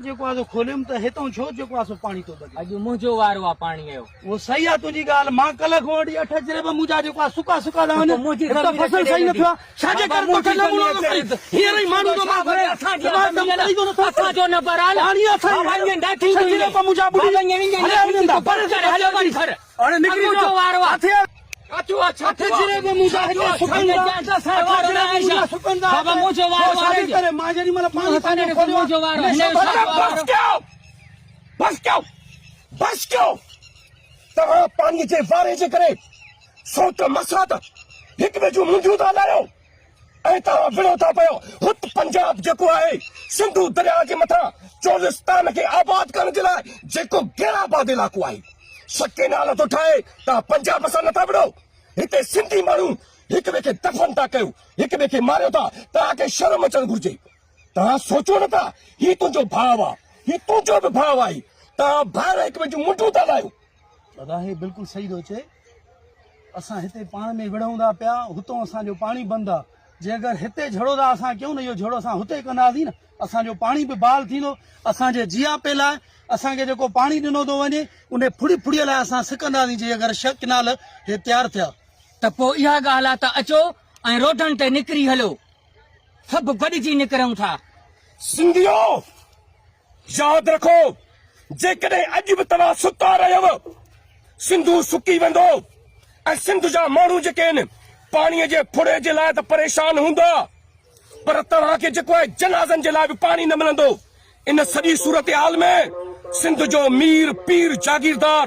جيڪو آ سو کوليم ته هتئون ڇو جيڪو آ سو پاڻي ٿو ٻڌي. اڄ منهنجو وارو آ پاڻيء جو. اهو صحيح آ تنهنجي ڳالهه، مان ڪلهه کان وٺي اٺ جريب منهنجا جيڪو آ سڪا سڪا ٿا وڃن، هڪ ته فصل صحيح نه ٿيو آ، ڇا جي ڪري توکي نمونو ٿو کڻي، هينئر ئي ماڻهو ٿو مان گهري، ته مان ڪم ڪري ٿو نٿو پاڻي اسان جي ڇهه جريب منهنجا ٻڏي هليا وڃن ٿا، پري ٿي هاڻي نڪري وڃو، ڪاٿي آ. اٺ جريب منهنجا هتي سڪن ٿا، اٺ جريب منهنجا سڪن ٿا هتي، ڇو ڇا جي ڪري مان جيڏي مهل پاڻي پنهنجو کوليو آ، هن بس ڪيو، بس ڪيو، بس ڪيو، توهان پاڻي جي واري جي ڪري سوٽ مسات هڪ ٻئي جون منڍيون ٿا هلايو ۽ توهان وڙهو ٿا پيو. هت پنجاب جيڪو آهي سنڌو درياء جي مٿان چولستان کي آباد ڪرڻ جي لاء جيڪو غير آباد علائقو آهي سڪي نال ٿو ٺاهي، توهان پنجاب سان نٿا وڙهو. هتي سنڌي ماڻهو هڪ ٻئي کي دفن ٿا ڪيو، هڪ ٻئي کي ماريو ٿا، توهان کي شرم اچڻ گهرجي. توهان سوچو نٿا هي تنهنجو ڀاء آ، هي تنهنجو به ڀاء آهي، توهان ڀائر هڪ ٻئي جون منڍون ٿا لاهيو. دادا هي بلڪل صحيح ٿو چئي، اسان هتي پاڻ ۾ وڙهون ٿا پيا، هتون اسان جو پاڻي بند آ، جي اگر هتي جھڙو ٿا اسان ڪيون نه اهو جھڙو اسان هتي ڪنداسين نه اسان جو پاڻي به بحال ٿيندو، اسان جي جياپي لاء اسان کي جيڪو پاڻي ڏنو ٿو وڃي انهي ڦڙي ڦڙي لاء اسان سڪنداسين جي اگر شھ ڪنال هي تيار ٿيا. ته پوء اها ڳالهه آ ته اچو ۽ روڊن تي نڪري هلو. سڀ گڏجي نڪرون ٿا. سنڌيو! ياد رکو جيڪڏهن اڄ به توهان ستا رهيو سنڌو سڪي ويندو ۽ سنڌ جا ماڻهو جيڪي آهن پاڻي جي ڦڙي جي لاء ته پريشان هوندا پر توهان کي جيڪو آهي جنازن جي لاء به پاڻي نه ملندو. ان سڄي صورتحال ۾ سنڌ جو مير، پير، جاگيردار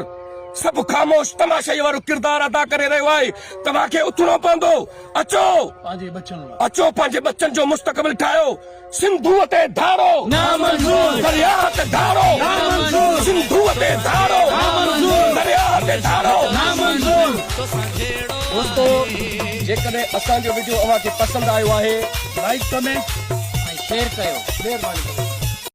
سڀ خاموش تماشائي وارو ڪردار ادا ڪري رهيو آهي. توهان کي اٿڻو پوندو. اچو پنهنجي ٻچن لاء. اچو پنهنجي ٻچن جو مستقبل ٺاهيو. سنڌوء تي ڌاڙو. نامنظور. درياهه تي ڌاڙو. نامنظور. سنڌوء تي ڌاڙو. نامنظور. درياهه تي ڌاڙو. نامنظور. دوستو جيڪڏهن اسان جو وڊيو اوهان کي پسند آيو آهي. لائيڪ ڪمينٽ ۽ شيئر ڪيو. مهرباني ڪري.